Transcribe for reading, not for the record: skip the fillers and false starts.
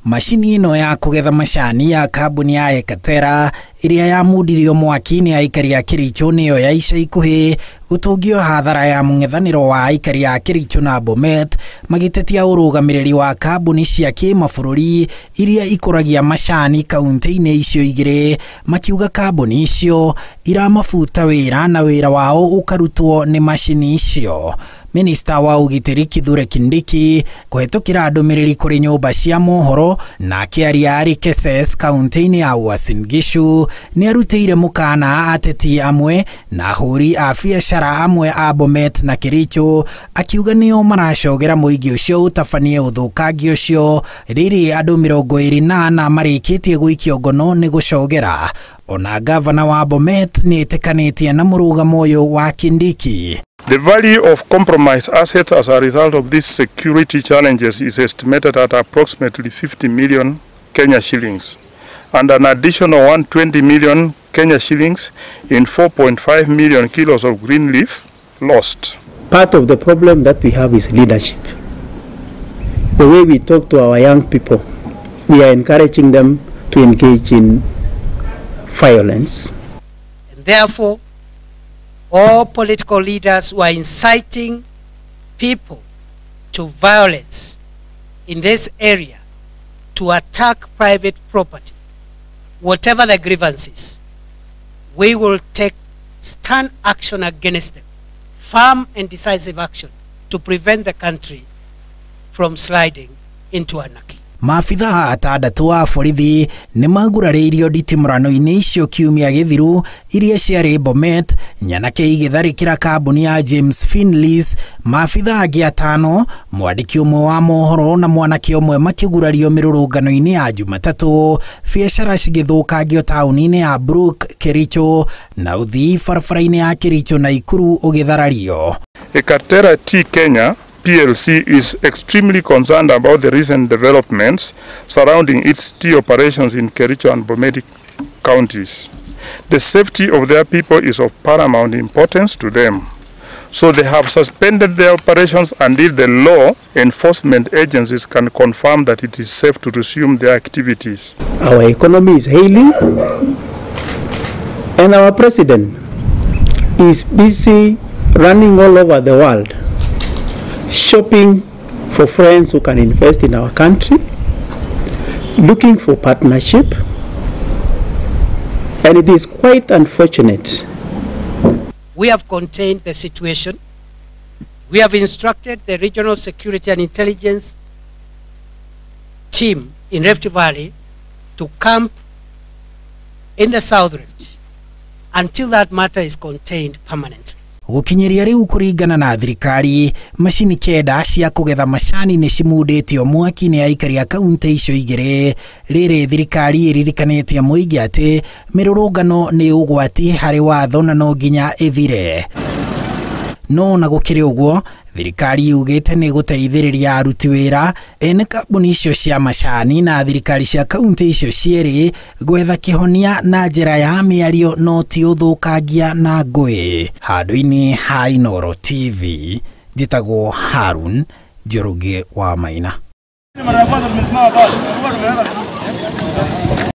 Macini ĩno ya kũgetha macani ya kambuni ya Ekatera ĩrĩa yamundirio mwaki nĩ aikari a Kericho nĩyo ya ica ikuhĩ gũtũngio hathara ya mũng'ethanĩro wa aikari a Kericho na Bomet magĩtetia ũrũgamĩrĩri wa kambuni cia kĩmabũrũri iria ikũragia macani kaunti-inĩ icio igĩrĩ, makiuga kambuni icio iramabuta wĩra na wĩra wao ũkarutwo nĩ macini icio. Minista wa ũgitĩri Kithure Kindiki kũhetũkĩra ndũmĩrĩri kũrĩ nyũmba cia mohoro na akĩaria arĩ Keses kaunti-inĩ ya Uasin Gishu nĩarutĩire mũkana ateti amwe na ahũri a biacara amwe a Bomet na Kericho, akiuga nĩo maracogera mũingĩ ũcio ũtabanie ũthũkangia ũcio rĩrĩ andũ 24 marĩkĩtie gũikio ngono nĩ gũcogera. Ona gavana wa Bomet nĩetĩkanĩtie na mũrũgamo ũyũ wa Kindiki. The value of compromised assets as a result of these security challenges is estimated at approximately 50 million Kenya shillings and an additional 120 million Kenya shillings in 4.5 million kilos of green leaf lost. Part of the problem that we have is leadership. The way we talk to our young people, we are encouraging them to engage in violence. And therefore, all political leaders who are inciting people to violence in this area, to attack private property, whatever the grievances, we will take stern action against them, firm and decisive action to prevent the country from sliding into anarchy. Maabithaa atandatũ a borithi nĩ magurarĩirio nditimũrano-inĩ icio kiumia gĩthiru iria ciarĩ Bomet, nyanake igĩtharĩkĩra kambuni ya James Finleys, maabithaa angĩ atano, mwandĩki ũmwe wa mohoro na mwanake ũmwe makĩgurario mĩrũrũngano-inĩ ya Jumatatũ, biacara cigĩthũkangio taũni-inĩ ya Brook, Kericho na ũthii barabara-inĩ ya Kericho na Ikuru ũgĩtharario. Ekatera Tea Kenya PLC is extremely concerned about the recent developments surrounding its tea operations in Kericho and Bomet counties. The safety of their people is of paramount importance to them. So they have suspended their operations until the law enforcement agencies can confirm that it is safe to resume their activities. Our economy is hailing, and our president is busy running all over the world, shopping for friends who can invest in our country, looking for partnership, and it is quite unfortunate. We have contained the situation. We have instructed the Regional Security and Intelligence team in Rift Valley to camp in the South Rift until that matter is contained permanently. Gũkinyĩria rĩu kũringana na thirikari, macini 9 cia kũgetha macani nĩ cimundĩtio mwaki nĩ aikari a kaunti icio igĩrĩ. Rĩrĩ thirikari ĩririkanĩtie mũingĩ atĩ mĩrũrũngano nĩ ũgwati harĩ watho na no nginya ĩthire. No na gũkĩrĩ ũguo, thirikari yugĩte nĩ gũteithĩrĩria aruti wĩra ene kambuni icio cia macani na thirikari cia kaunti icio cierĩ gwetha kĩhonia na njĩra ya mĩario no ti ũthũkangia na ngũĩ. Handũ-inĩ ha Inooro TV, njĩtagwo Harun Njoroge wa Maina.